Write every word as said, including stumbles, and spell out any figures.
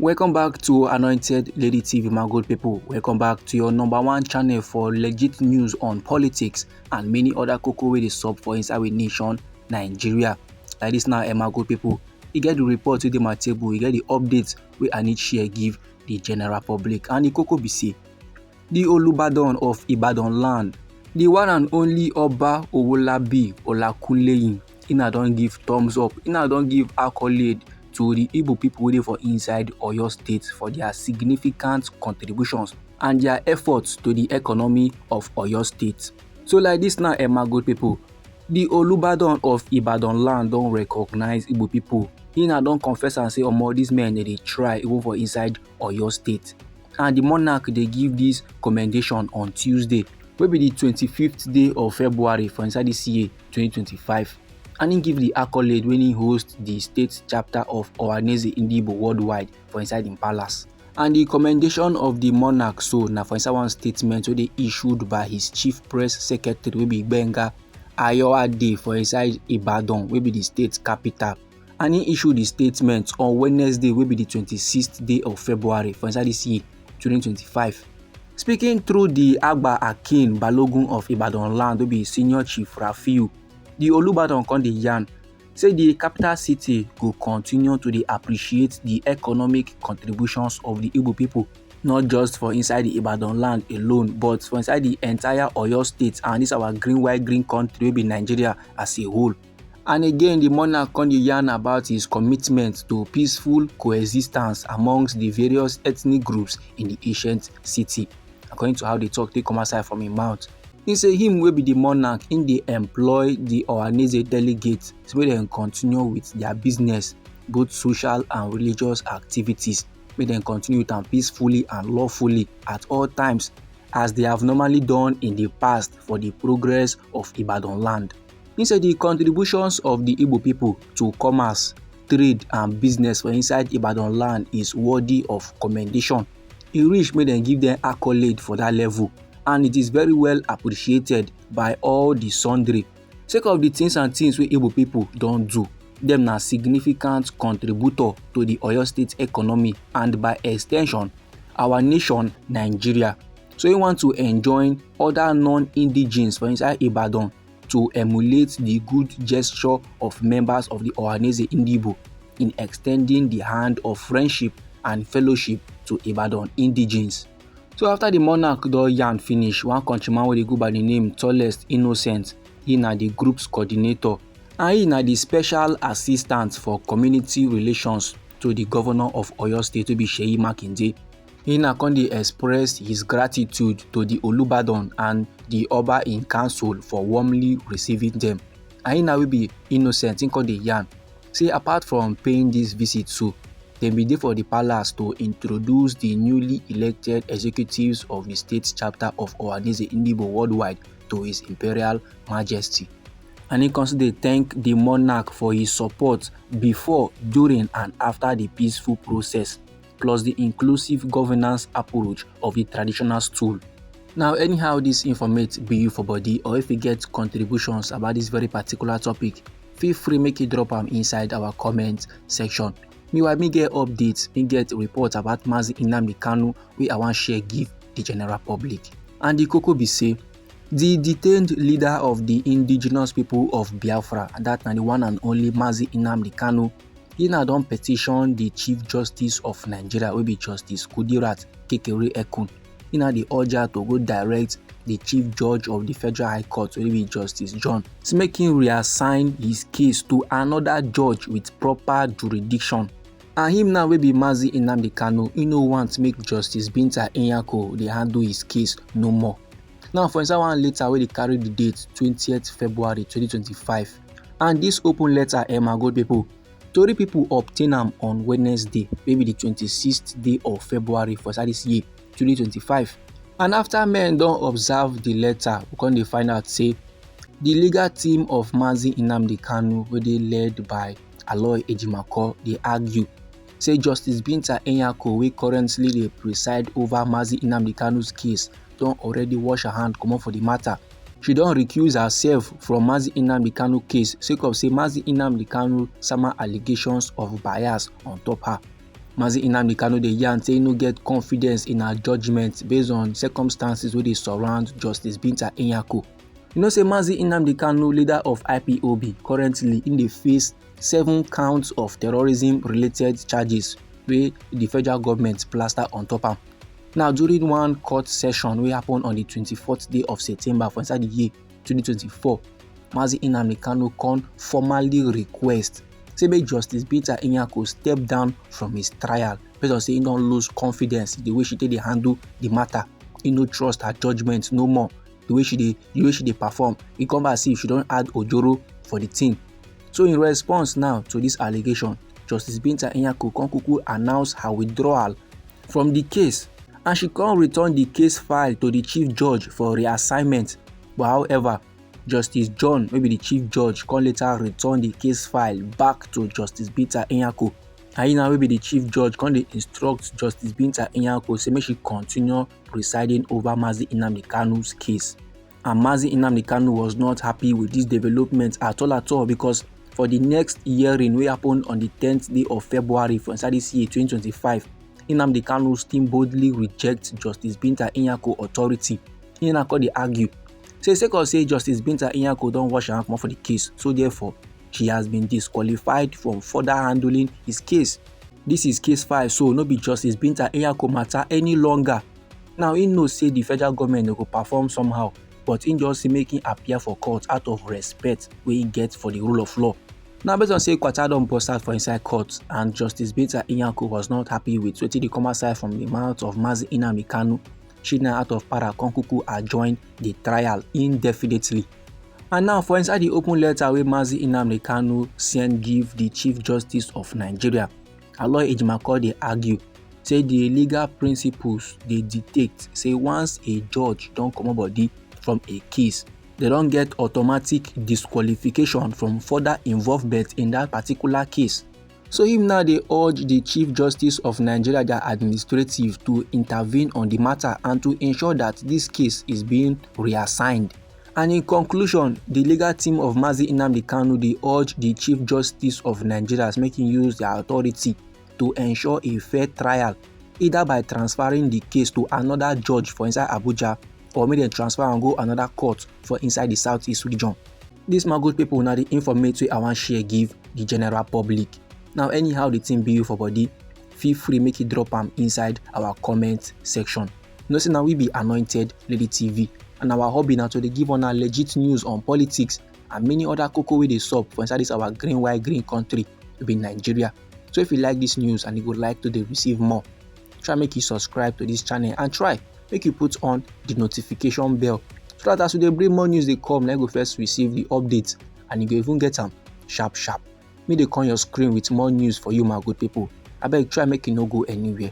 Welcome back to Anointed Lady T V, my good people. Welcome back to your number one channel for legit news on politics and many other koko wey dey sup for inside we nation, Nigeria. Like this now, eh, my good people, e get the report wey dey my table, e get the updates wey I need share give the general public. And the koko be say, the Olubadan of Ibadan land, the one and only Oba Owolabi Olakunleyin, una don give thumbs up, una don give accolade to the Igbo people wey dey for inside Oyo State for their significant contributions and their efforts to the economy of Oyo State. So like this now, eh, my good people, the Olubadan of Ibadan land don recognize Igbo people. Una don confess and say, omo, these men dey try even for inside Oyo State. And the monarch dey give this commendation on Tuesday, wey be the twenty-fifth day of February for inside this year, twenty twenty-five. And he give the accolade when he host the state chapter of Ohaneze Ndigbo worldwide for inside im palace. And the commendation of the monarch so na for inside one statement wey dey issued by his chief press secretary, wey be Gbenga Ayoade, for inside Ibadan, wey be the state capital. And he issued the statement on Wednesday, wey be the twenty-sixth day of February for inside this year, twenty twenty-five. Speaking through the Agba Akin Balogun of Ibadan land, wey be senior chief Rafiu, the Olubadan come dey yarn say the capital city go continue to dey appreciate the economic contributions of the Igbo people, not just for inside the Ibadan land alone, but for inside the entire Oyo State and this our green, white, green country wey be Nigeria as a whole. And again, the monarch come dey yarn about his commitment to peaceful coexistence amongst the various ethnic groups in the ancient city, according to how the talk take come outside from him mouth. He say him wey be the monarch, him dey employ the Ohaneze delegates, so make dem continue with their business, both social and religious activities, make dem continue with am peacefully and lawfully at all times, as they have normally done in the past for the progress of Ibadan land. He say the contributions of the Igbo people to commerce, trade and business for inside Ibadan land is worthy of commendation. E reach make dem give them accolade for that level, and it is very well appreciated by all the sundry. Sake of the things and things wey Igbo people don do, dem na significant contributor to the Oyo State economy and by extension, our nation, Nigeria. So he want to enjoin other non-indigenes for inside Ibadan to emulate the good gesture of members of the Ohaneze Ndigbo in extending the hand of friendship and fellowship to Ibadan indigenes. So after the monarch don yarn finish, one countryman wey dey go by the name Tallest Innocent, he na the group's coordinator, and he na the special assistant for community relations to the governor of Oyo State, wey be Seyi Makinde. He na come dey express his gratitude to the Olubadan and the Oba in council for warmly receiving them. And he na wey be Innocent, he come dey yarn say apart from paying this visit so, dem bin dey for the palace to introduce the newly elected executives of the state chapter of Ohaneze Ndigbo worldwide to His Imperial Majesty. And he come still dey thank the monarch for his support before, during and after the peaceful process, plus the inclusive governance approach of the traditional stool. Now, anyhow this informate be you for body, or if you get contributions about this very particular topic, feel free make you drop am inside our comment section. Meanwhile, me get updates, me get report about Mazi Nnamdi Kanu wey I wan share give the general public. And the koko be say, the detained leader of the indigenous people of Biafra, that na the one and only Mazi Nnamdi Kanu, he na don petition the Chief Justice of Nigeria, wey be Justice Kudirat Kekere Ekun. He na dey urge her to go direct the Chief Judge of the Federal High Court, wey be Justice John, to make him reassign his case to another judge with proper jurisdiction. And him now wey be Mazi Nnamdi Kanu, he no want make Justice Binta Nyako dey handle his case no more. Now, for inside one letter wey dey carry the date twentieth February twenty twenty-five, and this open letter, eh, my good people, tori people obtain am on Wednesday, wey be the twenty-sixth day of February for inside this year, twenty twenty-five. And after men don observe the letter, we come dey find out say the legal team of Mazi Nnamdi Kanu, wey dey led by Aloy Ejimakor, dey argue say Justice Binta Nyako, wey currently dey preside over Mazi Nnamdi Kanu's case, don already wash her hand comot for the matter. She don recuse herself from Mazi Nnamdi Kanu case sake of say Mazi Nnamdi Kanu sama allegations of bias on top her. Mazi Nnamdi Kanu dey yarn say e no get confidence in her judgment based on circumstances wey dey surround Justice Binta Nyako. You know say Mazi Nnamdi Kanu, leader of I P O B, currently in dey face seven counts of terrorism-related charges wey the federal government plaster on top am. Now, during one court session wey happen on the twenty-fourth day of September for inside the year twenty twenty-four, Mazi Nnamdi Kanu come formally request say make Justice Binta Nyako step down from his trial based on say he don lose confidence in the way she take dey handle the matter. He no trust her judgment no more. The way she dey, the way she dey perform, e come back see she don add ojoro for the thing. So in response now to this allegation, Justice Binta Nyako come kuku announce her withdrawal from the case, and she come return the case file to the chief judge for reassignment. But however, Justice John, wey be the chief judge, come later return the case file back to Justice Binta Nyako. And he now, wey be the chief judge, come dey instruct Justice Binta Nyako say make she continue presiding over Mazi Nnamdi Kanu's case. And Mazi Nnamdi Kanu was not happy with this development at all at all, because for the next hearing wey happen on the tenth day of February for inside this year twenty twenty-five, Nnamdi Kanu still boldly reject Justice Binta Nyako authority. He now come dey argue say sake of say Justice Binta Nyako don wash her hand comot for the case, so therefore she has been disqualified from further handling his case. This is case file, so no be Justice Binta Nyako matter any longer. Now, he know say the federal government no go perform somehow, but he just say make him appear for court out of respect wey he get for the rule of law. Now, based on say kwata don burst out for inside court, and Justice Binta Nyako was not happy with wetin dey come outside from the mouth of Mazi Nnamdi Kanu, she now out of para come kuku adjourn the trial indefinitely. And now, for inside the open letter wey Mazi Nnamdi Kanu send give the Chief Justice of Nigeria, Aloy Ejimakor dey argue say the legal principles dey dictate say once a judge don comot body from a case, they don get automatic disqualification from further involvement in that particular case. So him now dey urge the Chief Justice of Nigeria, their administrative, to intervene on the matter and to ensure that this case is being reassigned. And in conclusion, the legal team of Mazi Nnamdi Kanu dey urge the Chief Justice of Nigeria make him use their authority to ensure a fair trial, either by transferring the case to another judge for inside Abuja, or make dem transfer and go another court for inside the Southeast region. This, my good people, na the informate wey I wan share give the general public. Now, anyhow the thing be you for body, feel free make you drop am inside our comment section. You know say na we be Anointed Lady T V, and our hobby na to dey give una legit news on politics and many other koko wey dey sup for inside this our green white green country wey be Nigeria. So if you like this news and you go like to dey receive more, try make you subscribe to this channel and try make you put on the notification bell, so that as we dey bring more news dey come, na you go first receive the update and you go even get am sharp sharp. Me dey come your screen with more news for you, my good people. Abeg, try make you no go anywhere.